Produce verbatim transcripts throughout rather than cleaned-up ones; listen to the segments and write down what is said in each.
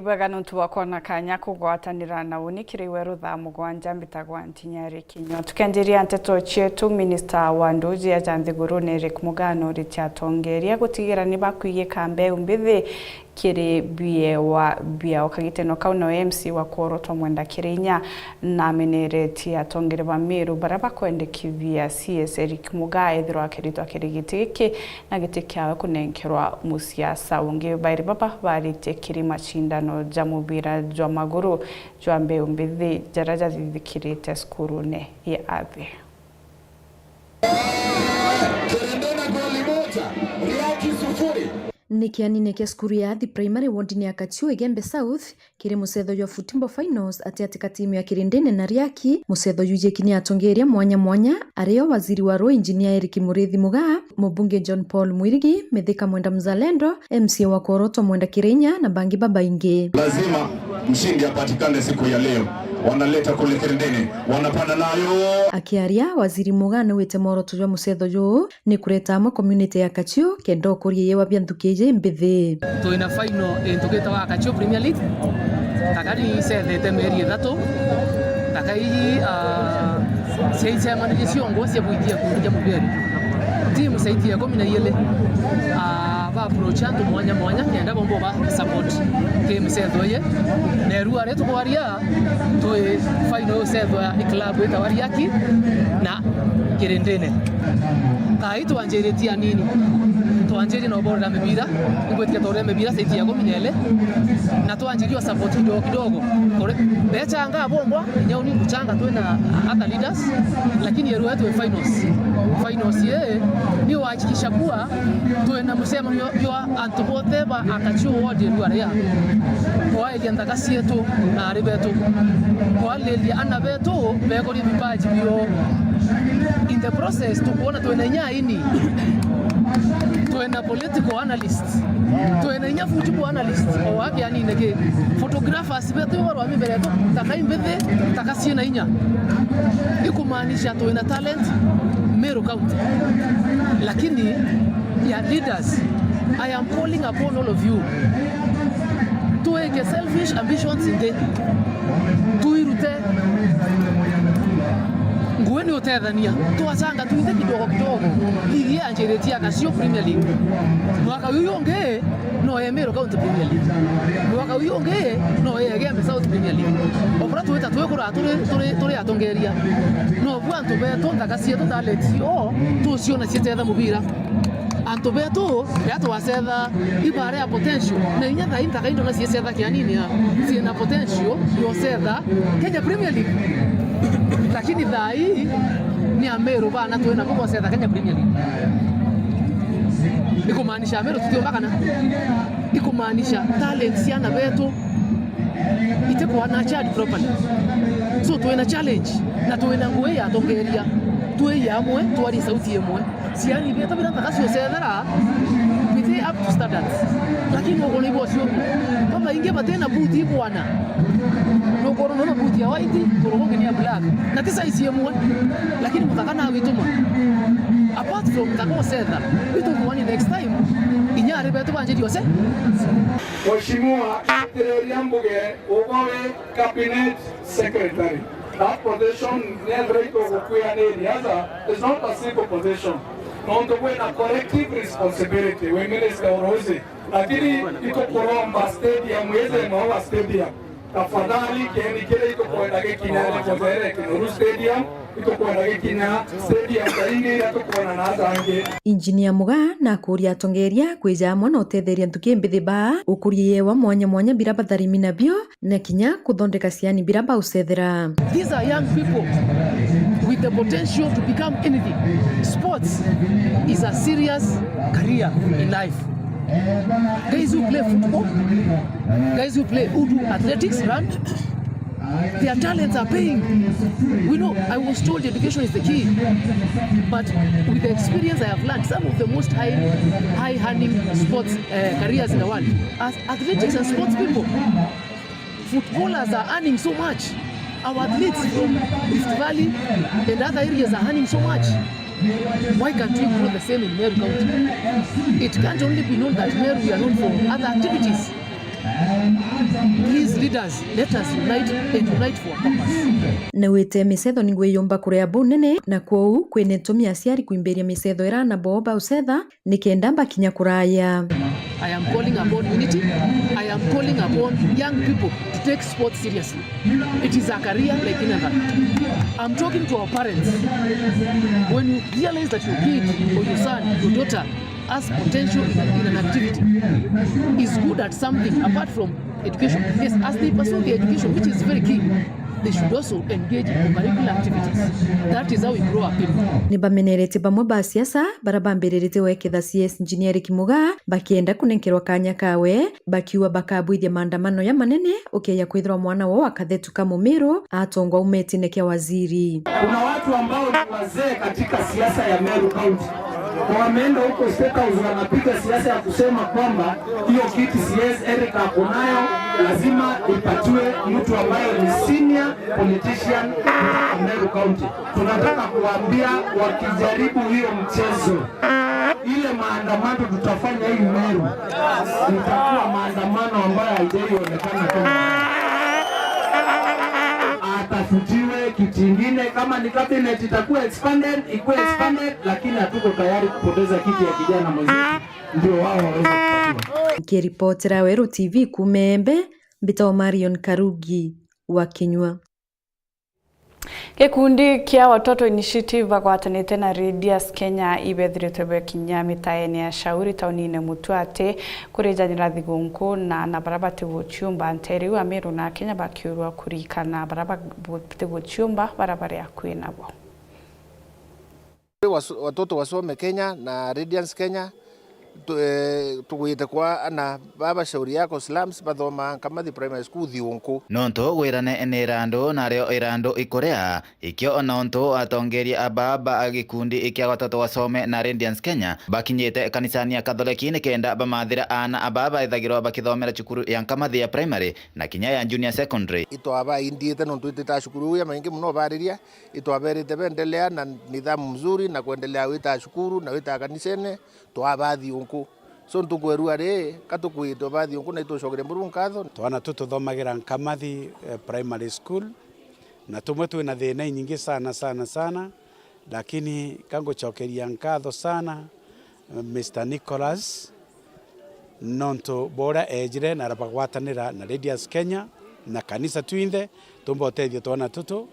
Bwega nontu bwa kwona kanya kugwatanira na uni kiri we ruthaa mugwanja. Mbitagwa Ntinyari Kinyua. Tukianjiria nteto cietu, minista wa nduji aja nthigurune Eric Mugaa noritie atongeria gutigira ni bakwigika mbeu mbithi kiri biewa biao. Kagiteno kau nawe M C wa Kworo Twamwenda Kirinya nameneretie atongeria ba Meru baria bakwendekithia C S Eric Mugaa ethirwa akiritwa kiri giti giki na giti kiawe kunenkerwa musiasa ungi. Bairi baba baritie kiri macindano ja mubira jwa maguru jwa mbeu mbithi jaria jathithikirite cukurune ya Athi. Kirindini goli moja, Riaki sufuri. Ni kianine kia cukuru ya Athi Primary wodini ya Kachiu, Igembe South, kiri mucetho jwa football finals atiati ka timu ya Kirindini na Riaki. Mucetho juu jiki ni atongeria mwanya mwanya, ario waziri wa ruu Engineer Eric Muriithi Mugaa, mubunge John Paul Mwirigi, Mithika Mwenda Mzalendo, M C A wa Kworo Twamwenda Kirinya na bangi babaingi. Lazima mshindi apatikane siku ya leo. Wanaleta kule Kirindini, wanapanda nayo. Akiaria, waziri Mugaa niwite mworoto jwa mucetho juu ni kureta amwe community ya Kachiu kenda ukuria yewa bia nthuki iji mbithi. Twina final intu gitawa Kachiu Premier League. Taka ni icethete mieri ithatu. Taka ii, ah, ciaicemanirie ciongwa cia bwitia kuria mubiri. Timu ciaitia ikumi na iiri, ah, ba approach antu mwanya mwanya kenda bomba ba support ki micetho ii. Na riu aria tukwaria, twi final ucethwa i club itawa Riaki na Kirindini. Thaa ii twanjiritie anini. Twanjirie na uborera mibira, ingwitikia twaurire mibira saiti ya ikumi na iiri, na twanjirie o support kidogo kidogo. Kuri, bechanga bombwa, inya uni nguchanga twina other leaders, lakini erua twi finals. Finals ii ni wahakikisha kuwa twina mucemanio jwa antu bonthe ba Kachiu ward erua ria. Kwairia nthaka cietu na ari betu. Kwariria ana betu bekorie vipaji bio. In the process, tukwona twina inya aini. Twina political analyst. Twina inya football analyst. O wake anine ki. Photographers betu barwami mbere yetu. Taka imbithi, taka ciina inya. Ikumaanisha twina talent Meru County. Lakini ya leaders, I am calling upon all of you. Tuweke selfish ambitions nthi. Tuirute. Ngugi ni utethania. Twacanga tuithe kidogo kidogo. Ligi yanjiritie ya Kachiu Premier League. Mwaka uyu ungi no ya Meru County Premier League. Mwaka uyu ungi no ya Igembe South Premier League. Okura twita twikura turi, turi, turi atongeria. No bu antu betu, nthaka cietu, talent cio, tuciona citetha mubira. Antu betu, riria twacetha ibara ya potential, na inya thaa ii nthaka indo na ciecetha kianini ya, ciina potential yocetha Kenya Premier League. Lakini thaa ii ni Ameru bana twina bo bocetha Kenya Premier League. Ikumaanisha Ameru tutiumba kana? Ikumaanisha talent cia ana betu itikwaa nurtured properly. So twina challenge na twina ngugi ya atongeria. Twi amwe, twarie sauti imwe. Ciani bietu bira nthaka ciucethera biti up to standards. Lakini ukwona ibo cio. Babaingi batina buti ibwana. Nukwona nona buti ya white, kuru kungi ni ya black. Na ti size imwe. Lakini muthaka na wituma. Apart from muthaka ucetha, itu kwani next time, inya ari betu banjiri uce. Mheshimiwa, itiriria mbuge uboe cabinet secretary. That position ni ethira itugukwira ni riaza, is not a simple position. Nontu kwina collective responsibility, wi minister uruzi. Lakini itukuromba stadium, ize mwa stadium. Tafadhali, kieni kiria itukwenda gikinya ni Muthere Kinoru Stadium, itukwenda gikinya stadium ta ingi iria tukwona na aja angi. Engineer Mugaa na akuria atongeria kwija amwe na utetheria nthuki mbithi baa, ukuria yewa mwanya mwanya bira batharimi nabio, na kinya kuthondeka ciani bira baucethera. These are young people with the potential to become anything. Sports is a serious career in life. Guys who play football, guys who play, who do athletics, run, their talents are paying. We know, I was told education is the key, but with the experience I have learned, some of the most high, high earning sports, uh, careers in the world are athletics and sports people. Footballers are earning so much. Our athletes from Rift Valley and other areas are earning so much. Why can't we grow the same in Meru County? It can't only be known that Meru we are known for other activities. Please, leaders, let us unite and unite for a purpose. Naugite micetho niguo iyumba kuria bunene, na kwou kwina itumi aciari kwimbiria micetho ira aana bao baucetha nikenda bakinya kuraya. I am calling upon unity. I am calling upon young people to take sports seriously. It is a career like any other. I'm talking to our parents. When you realize that your kid or your son, your daughter has potential in, in an activity, is good at something apart from education. Yes, as they pursue their education, which is very key, they should also engage in curricular activities. That is how we grow our people. Ni bamenerete bamwe ba siasa bara bambiririte weketha C S Engineer Kimuga bakienda kunenkerwa kanya kawe, bakiuga bakabwithia maandamano ya manene ukeya kwithirwa mwana wao akathetuka Mumiru atongwa umetine kia waziri. Kuna watu ambao ni wazee katika siasa ya Meru County. Wameenda huko State House wanapiga siasa ya kusema kwamba hiyo kiti C S Eric ako nayo, lazima ipatiwe mtu ambaye ni senior politician kutoka Meru County. Tunataka kuwaambia wakijaribu hiyo mchezo, ile maandamano tutafanya hii Meru itakuwa maandamano ambayo haijaionekana Kenya. Atafutiwe kiti ingine, kama ni cabinet itakuwa expanded, ikuwe expanded, lakini hatuko tayari kupoteza kiti ya kijana mwenzetu ndio wao waweze kupatiwa. Nikiripotera Weru T V kuuma Embe, mbitagwa Marion Karugi wa Kinyua. Gikundi kia Watoto Initiative bagwatanite na Radius Kenya ibethiritwe bekinya mitaene ya Shauri taunine Mutuati kurijanira thigunku na, na bara batiguciumba ntere iu Amiru na Akenya bakiurwa kuririkana bara ba-, batiguciumba bara bari akui nabo. Wasu-, Watoto Wasome Kenya na Radiance Kenya, tu-, eh, tugwite kwa ana baba Shauri Yako slums bathoma Nkamathi Primary School thiunku. Nontu gwirane ni irandu, nario irandu ikuria, ikio nontu atongeria a baba a gikundi kia Watoto Wasome na Radiance Kenya bakinyite kanisani ya Katholeki nikenda bamathira aana a baba ethagirwa bakithomera cukuru ya Nkamathi ya Primary na kinya ya Junior Secondary. Itwabaindiite nontu itita cukuru iu ya maingi mono bariria, itwaberite beendelea na nidhamu mzuri na kwendelea wita cukuru na wita kanisene, twabaa thiunku. So ntuku erua ri, ka tukwite ubaa thiunku na itucokere Murungu nkatho. Twana tu tuthomagira Nkamathi, eh, Primary School, na tumwe twina thina inyingi sana, sana, sana, lakini ka ngucokeria nkatho sana, eh, Mister Nicholas, nontu bwa uria eejire na arabagwatanira na Radius Kenya na kanisa twinthe, tumba utethia twana tutu,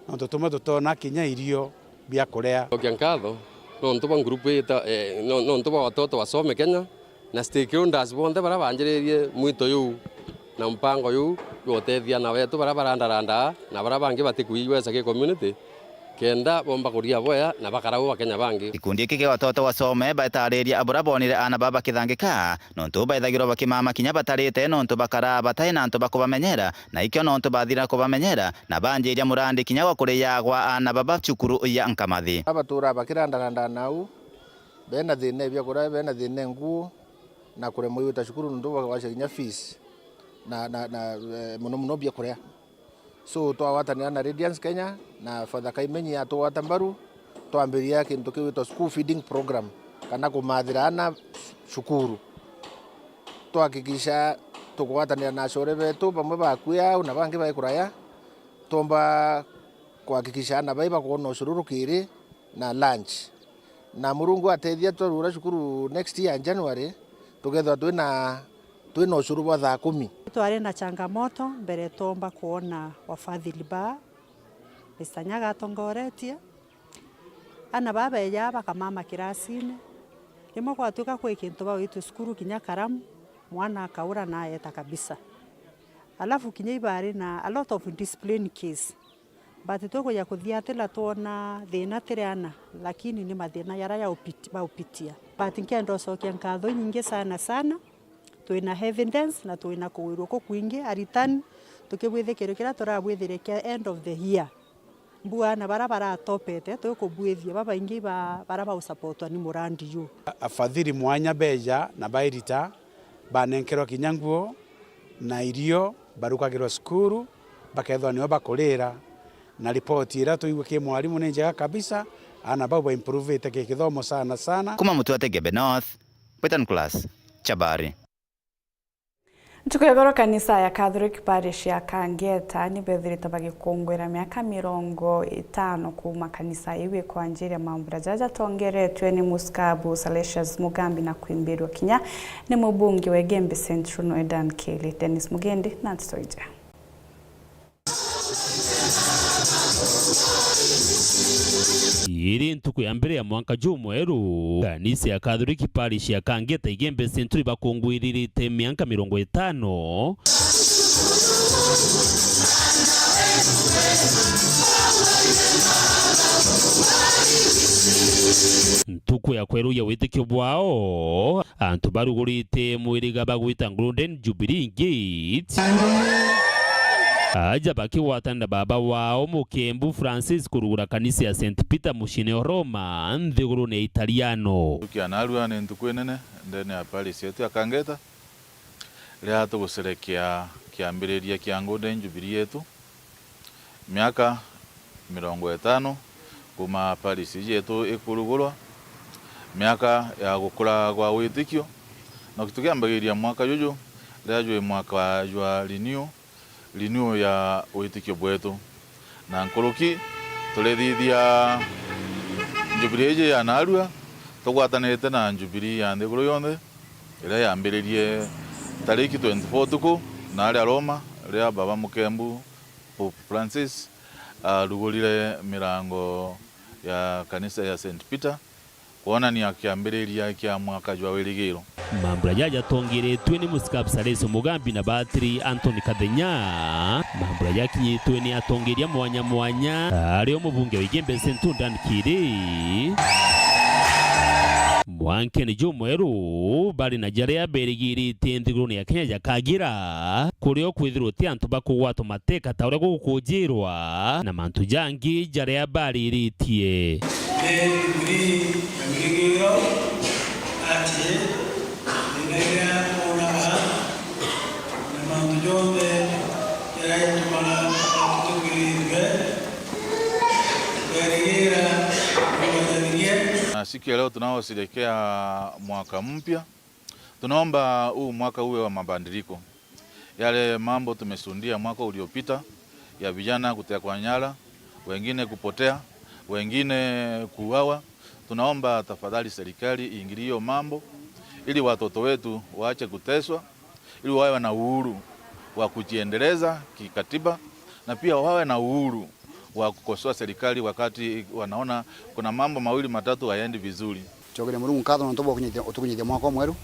nontu tumwe tutona kinya irio bia kuria. Cokia nkatho nontu bwa ngurupu ita, eh, no-, nontu bwa Watoto Wasome Kenya na stakeholders bonthe baria banjiririe mwito juu na mpango juu jwa utethia ana betu baria barandarandaa na baria bangi batikwigwesa ki community. Kenda bomba kuria bwea na bakara u Akenya bangi. Gikundi giki kia Watoto Wasome baetariria buria bonire aana baba bakithangika, nontu baethagirwa bakimama kinya batarite, nontu bakaraa batai na antu ba kubamenyera, na ikio nontu bathira kubamenyera, na banjiria murandi kinya gwa kuriagwa aana baba cukuru ya Nkamathi. Abaturaa bakirandaranda nau, bena thina e biakuria, bena thina e nguo, na kuremwa igwita cukuru nontu bwa gwacia kinya fees, na, na, na, eh, muno muno biakuria. So, twagwatanira na Radiance Kenya na Father Kaimenyi atugwata mbaru, twambiria kintu kiwitwa school feeding program, kana kumathira ana cukuru. Twahakikisha tugwatanira na acore betu, bamwe bakui au na bangi bai kuraya, twomba kuhakikisha ana bai bakwona ucuru rukiri na lunch. Na Murungu atethia twarura cukuru next year January, tukethirwa twina, twina ucuru bwa thaa kumi. Twari na changamoto mbere, twomba kwona wafadhili ba Mister Nyaga atongoretie. Ana baba beja bakamama kirasine. Rimwe gwatuika kwi kintu bagwitwe cukuru kinya karamu, mwana akaura na aeta kabisa. Alafu kinya ibari na a lot of discipline case. But tukuja kuthiatira twona thina tiri ana, lakini ni mathina jaria ya upit-, baupitia. But nkenda ucokia nkatho inyingi sana sana. Twina evidence na twina kugwirua kukwingi aritani, tukibwithikirwa kiria turabwithire kia end of the year. Mbua ana baria baratopete, twikubwithia babaingi ba, baria bausupportwa ni murandi juu. Afadhili mwanya beja na bairita, banenkerwa kinya nguo na irio, barukagirwa cukuru, bakethwa nio bakurira, na ripoti iria tuigua ki mwarimu ni njega kabisa, ana bau baimprovite ki kithomo sana sana. Kuma Mutuati Ngembe North, Brighton Class, Chabari. Ntuku ya igoro, kanisa ya Catholic Parish ya Kangeta ni bethirite bagikungwira miaka mirongo itano kuuma kanisa iu ikwanjiria. Mambura jaja jatongeretwe ni Muskabu Salesius Mugambi na kwimbirwa kinya ni mubunge wa Igembe Central noe Dan Kili. Dennis Mugendi na nteto iji. Iri ntuku ya mbere ya mwanka jumweru, kanisa ya Catholic Parish ya Kangeta Igembe Century bakungwiririte mianka mirongo itano. Ntuku ya kweruria witikio bwao, antu barugurite mwiriga bagwita Golden Jubilee Gate, aja bakigwatana na baba wao mukembu Francis kurugura kanisa ya Saint Peter muciine o Roma, nthigurune ya Italiano. Ntuku ya naarua ni ntuku inene ndene ya parish yetu ya Kangeta, riria tugucerekea kiambiriria kia Golden Jubilee yetu. Miaka mirongo itano kuuma parish yetu ikurugurwa, miaka ya gukura gwa witikio, na tukiambagiria mwaka juju, riria jwi mwaka jwa renew, renew ya witikio bwetu. Na nkuruki, turithithia Jubilee iji ya naarua, tugwatanirite na Jubilee ya nthiguru yonthe, iria yambiririe tariki twenty-four tuku, naaria Roma, riria baba mukembu Pope Francis arugurire mirango ya kanisa ya Saint Peter, kwonania kiambiriria kia mwaka jwa wirigiro. Mambura jaja jatongeretwe ni Muskabu Salesius Mugambi na batiri Anthony Kathenya. Mambura jakinyitwe ni atongeria mwanya mwanya, ario mubunge wa Igembe Central Dan Kiri. Mwankene jumweru, bari na jaria berigirite nthigurune ya Kenya jakagira, kurio kwithirwa ti antu bakugwatwa mateka ta uria gukujirwa, na mantu jangi jaria bariritie. Ni Jubilee ya mirigiro ati, thiina iria twonaga na mantu jonthe jaria jatumaga tutikwirirwe, twerigira Jehova jathirie. Na siku ya leo tunaosherekea mwaka mpya. Tunaomba huu mwaka uwe wa mabadiliko. Yale mambo tumeshuhudia mwaka uliopita ya vijana kutekwa nyara, wengine kupotea, wengine kuuawa, tunaomba tafadhali serikali iingilie hiyo mambo, ili watoto wetu waache kuteswa, ili wawe na uhuru wa kujiendeleza kikatiba, na pia wawe na uhuru wa kukosoa serikali wakati wanaona kuna mambo mawili matatu hayaendi vizuri. Ncokeria Murungu nkatho nontu bwa ukinyithia-, utukinyithia mwaka umweru.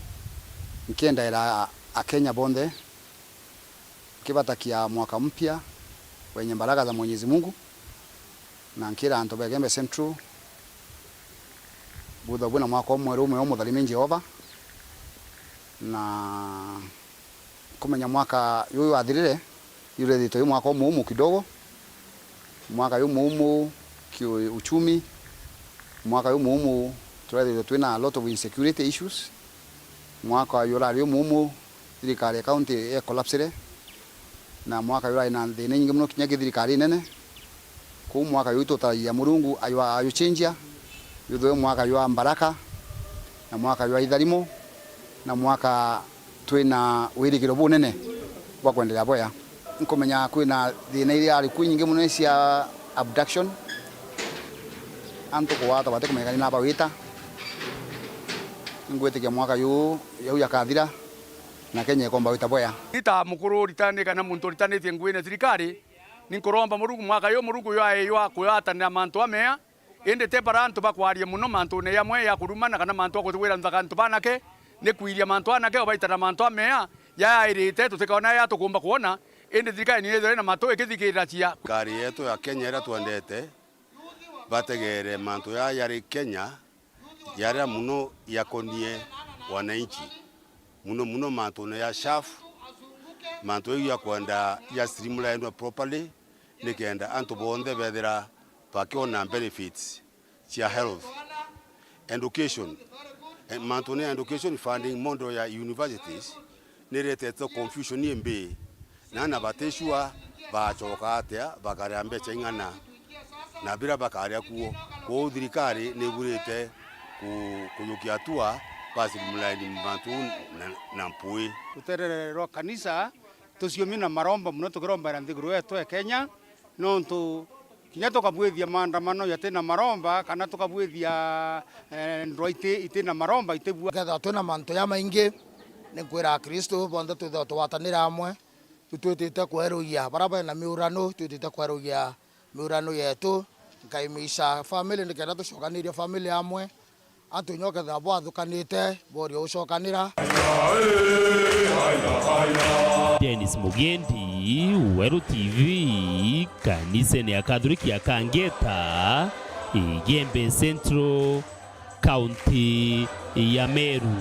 Nkiendaira Akenya bonthe, nkibatakia mwaka mpya wenye baraka za Mwenyezi Mungu, na nkira antu ba Igembe Central, buthabu na mwaka umweru umwe umutharimi Jehova, na nkumenya mwaka juju jwathirire, jurethitwe ju mwaka umuumu kidogo. Mwaka jumuumu kiuchumi, mwaka jumuumu turethitwe twina a lot of insecurity issues. Mwaka jurari jumuumu, thirikari ya county ya collapsire, na mwaka jurari na thina inyingi mono kinya ki thirikari inene. Kou mwaka juju tutaragia Murungu ajwa-, ajuchenjia, juthwe mwaka jwa mbaraka, na mwaka jwa itharimo, na mwaka twina wirigiro bunene bwa kwenderea bwea. Nkumenya kwina thina iria ari ku inyingi mono cia abduction, antu kugwatwa batikumenya kana ni naba wita. Ningwitikia mwaka juu jau jakathira, na Kenya ikomba gwita bwea. Ni ta mukuru uritani kana muntu uritanitie nguine thirikari, ni nkuromba Murungu mwaka juu, Murungu jwae jwa kugwatanira mantu amea, indi ti bara antu bakwaria mono mantune jamwe ya kurumana kana mantu a kutwira nthaka antu banake, ni kwiria mantu anake obaitana mantu amea jairite tutikona ya tukumba kwona, indi thirikari ni yethire na matu ikithikirira cia. Thirikari yetu ya Kenya iria twendete, bategere mantu jaa jari Kenya, jaria muno jakonie wananchi, muno muno mantune ja SHAF, mantu jau jakwenda ja streamlined properly, nikenda antu bonthe bethira bakiona benefits cia health. Education. Eh, mantune ja education, funding model ya universities niretete confusion imbi. Na aana baticua bacoka atia bakaria mbeca ing'ana, na biria bakaria kuo. Kwou thirikari niburite ku-, kujukia hatua Basi mulaini mbantu na, na mpui. Rutere rwa kanisa, tuciumi na maromba mono tukirombera nthiguru yetu ya Kenya, nontu kinya tukabwithia maandamano jati na maromba, kana tukabwithia, eh, ndwaa iti, iti na maromba, itibua. Kethira twina mantu jamaingi, ni nkwira Akristu bonthe twithirwa tugwatanira amwe, tu twitite kwerugia. Baria bena miurano, twitite kwerugia miurano yetu. Nkaimica family nikenda tucokanirie family amwe. Antu inya ukethira bwathukanite, boria ucokanira. Dennis Mugendi, Weru T V, kanisene ya Kathoriki ya Kangeta, Igembe Central, kaunti ya Meru.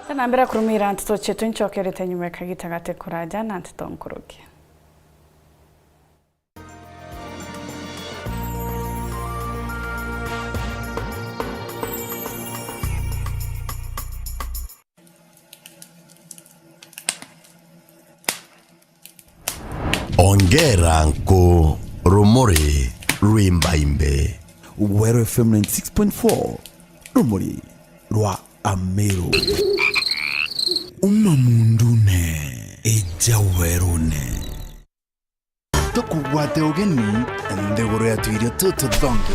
Tena mbere kurumira nteto cietu, ncokerete nyuma ya kagita gati kuraja na nteto nkuruki. Ongera nku rumuri rwimbaimbe. Weru F M ninety six point four, rumuri rwa Ameru. Uma mundune, ija werune. Tukugwate ugeni nthiguru ya tuirio tututhongi.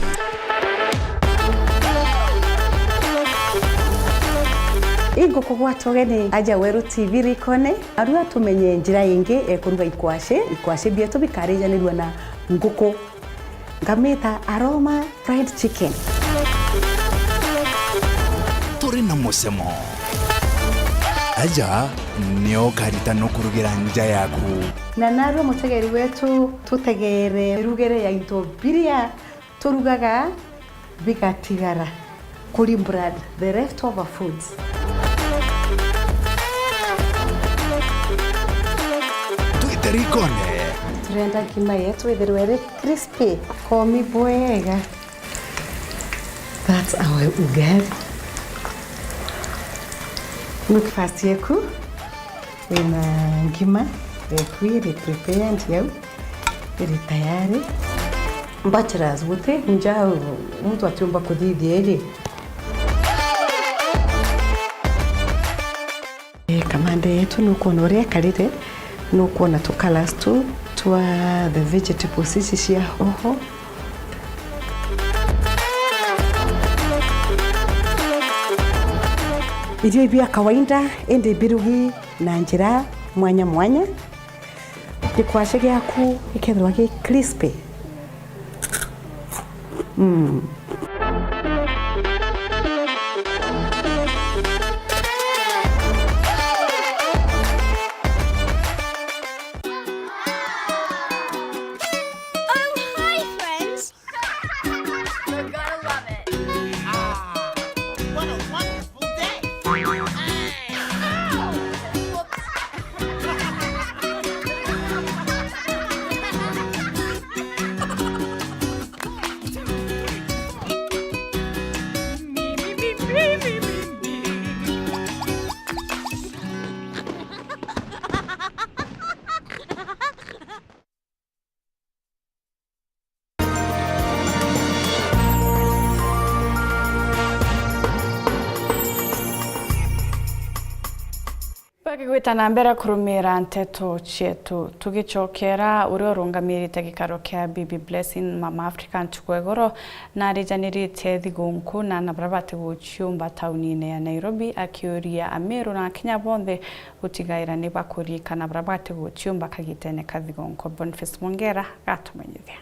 Ingukugwata ugeni aja Weru T V rikone, arua tumenye njira ingi ekuruga ikwashi. Ikwashi bietu bikarijanirua na nguku. Ngamita Aroma Fried Chicken. Turi na mucemo. Aja nio ukarita nukurugira nja yaku. Na narua mutegeri wetu, tutegere mirugire ya into biria turugaga bigatigara. Kuri mbrad, the leftover foods. Twite rikone. Turenda nkima yetu ithirwe iri crispy, komi bwega. That's our ugali. Breakfast yeku ina nkima yeku iri prepared yau, iri tayari. Bachelors, guti nja muntu atiumba kuthithia iri. Eh, kamande yetu nukwona uria ikarire, nukwona tu colors tu twa the vegetables ici cia hoho. Irio ibia kawaida, indi birugi na njira mwanya mwanya. Gikwashe giaku gikethirwa gi crispy. Mm. Oh, hi, friends. You're gonna love it. Ah, what a wonderful day. Ow! Whoops. Bakigwita na mbere kurumira nteto cietu, tugicokera uria urungamirite gikaro kia Bibi Blessing Mama Africa ntuku ya igoro, narijaniritie thigunku na ana baria batiguciumba taunine ya Nairobi, akiuria Amiru na Akenya bonthe gutigaira ni bakuririkana baria batiguciumba kagitene ka thigunku. Boniface Mwongera gatumenyithia.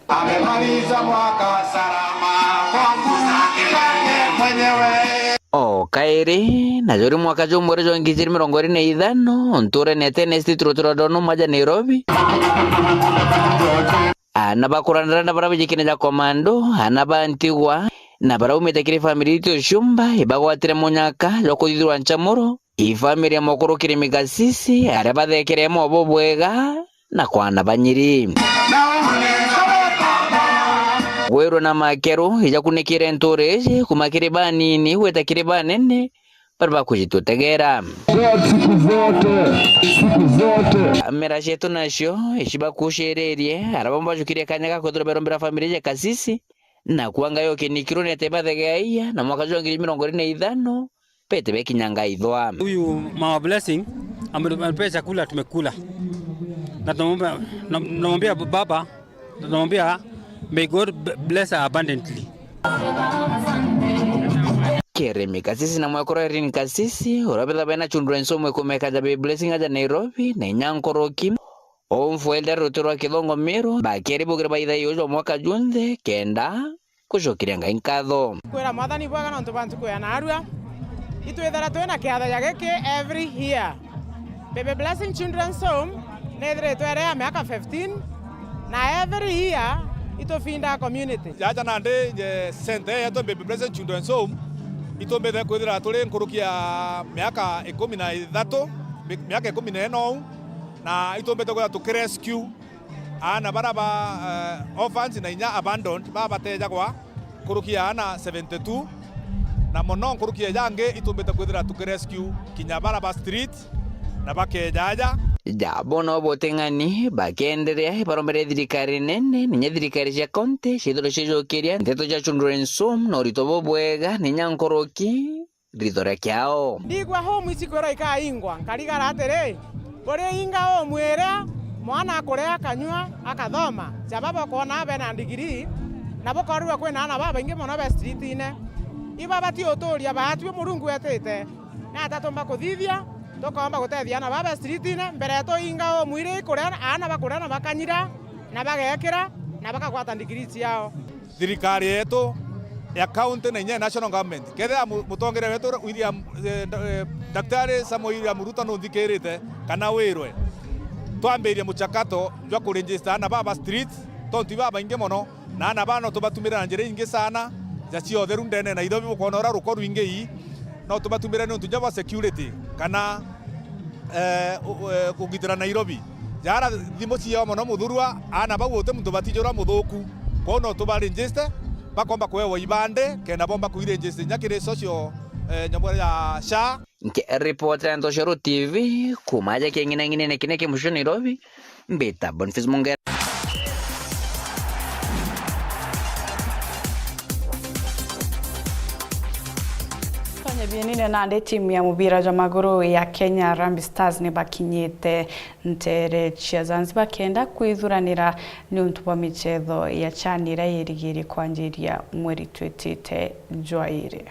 Amemaliza mwaka salama kwa Mungu na Kibaki mwenyewe. O kairi, na juri mwaka jumwe jwa ngiri ijiri mirongo iri na ithano, nturene ya Tennis Street, rutura rwa Dodoma ja Nairobi. Ana bakuranira na baria bijikine ja komando, ana ba ntigwa, na baria baumite kiri famiri iti uciumba, ibagwatire munyaka jwa kuthithirwa nchamuro. Ifamiri ya mukuru Kirimi Gasisi, aria bathekere mwa bubwega na kwana banyiri. Gwiru na makeru ijakunikire ntuuri iji, kuma kiri banini gwita kiri banene, baria bakujitutegera. God siku zote, siku zote. Mera cietu nacio ici bakuciririe, aria bamwe bajukirie kanya ga kwithirwa berombera famiri ya Gasisi, Na kwanga yo kinikiro ni ete bathegeaia, na mwaka jwa ngiri mirongo iri na ithano, bete bekinyanga ithwa. Huyu Mama Blessing ame-, amepea chakula tumekula. Na tunamwambia, na, namwambia baba, tunamwambia, "May God b-, bless her abundantly." Keremi Kasisi na mwekoro Irene Kasisi, uria betha bena children's home kumeka ja Baby Blessing aja Nairobi, na inya nkoroki. Omfwelda ruti rwa Kithongo Miru, bakeri bukire baitha iyo jwa mwaka junthe, kenda kucokeria Ngai nkatho. Kwira Mwathani bwega nontu bwa ntuku ya naarua. Itwithira twina kiatho ja giki every year. Baby Blessing Children's Home nithiritwe iri ya miaka fifteen, na every year itufindaa community. Jaja nandi, je, center yetu Baby Blessing Children's Home, itumbite kwithira turi nkuruki ya miaka ikumi na ithatu, mi-, miaka ikumi na ina uu, na itumbite kwithira tukirescue aana bara ba, eh, orphans na inya abandoned, baba batejagwa nkuruki ya aana seventy two, na mono nkuruki ya jangi itumbite kwithira tukirescue kinya bara ba street na bakeja aja. Jabo no boting'ani bakenderea ibarombere thirikari nene, ninya thirikari cia kaunti ciithirwe cijukiria nteto cia children's home na urito bubwega, ninya nkuruki ritho ria kiao. Ndigua home ici kwirwa ikaingwa, nkarigara atiri, buriinga home iria mwana akuria, akanyua, akathoma, jaba bokwona bena ndigiri, na bukorirwa kwina aana babaingi mono be streetine. Ibabati uturia baatwi Murungu etite. Ni ata tumba kuthithia, tukomba gutethia aana baba streetine, mbere tuinga home iria ikuria aana bakuria na bakanyira, na bagekira, na bakagwata ndigiri ciao. Thirikari yetu ya county na inya ya national government, kethira mu-, mutongeria wetu William, eh, nda-, eh, Daktari Samoei William Ruto nunthikirite kana wirwe, twambirie muchakato jwa kuregister aana baba street, tontu ibabaingi mono, na aana baa no tubatumire na njira ingi sana ja cia utheru ndene ya Nairobi, bukoona uria ruko rwingi ii, no tubatumire niuntu inya bwa security kana eh, u-, eh, kugitira Nairobi. Jara thimu ciao mono muthurwa, aana bau uti muntu batijura muthuku. Kwou no tuba register, bakomba kuewa ibande, kenda bomba kuiregister inya kiri social, eh, nyamu ya SHA. Nke report ya Ntoshero T V, kuma aja king'inang'inene kine ki mucio Nairobi, mbita Boniface Mungera. Fanya bienine nandi timu ya mubira jwa maguru ya Kenya Harambee Stars ni bakinyite nteere cia Zanzibar kenda kwithuranira niuntu bwa michetho ya CHAN iria yirigiri kwanjiria mweri twitite jwa iri.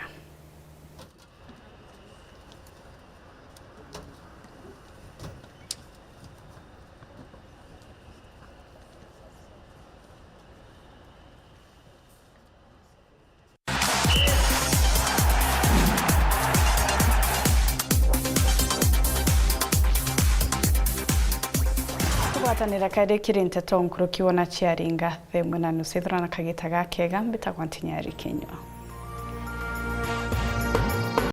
Tugwatanira kairi kiri nteto nkuruki wona ciaringa thaa imwe na nusu. Ithurana kagita gakega, mbitagwa Ntinyari Kinyua.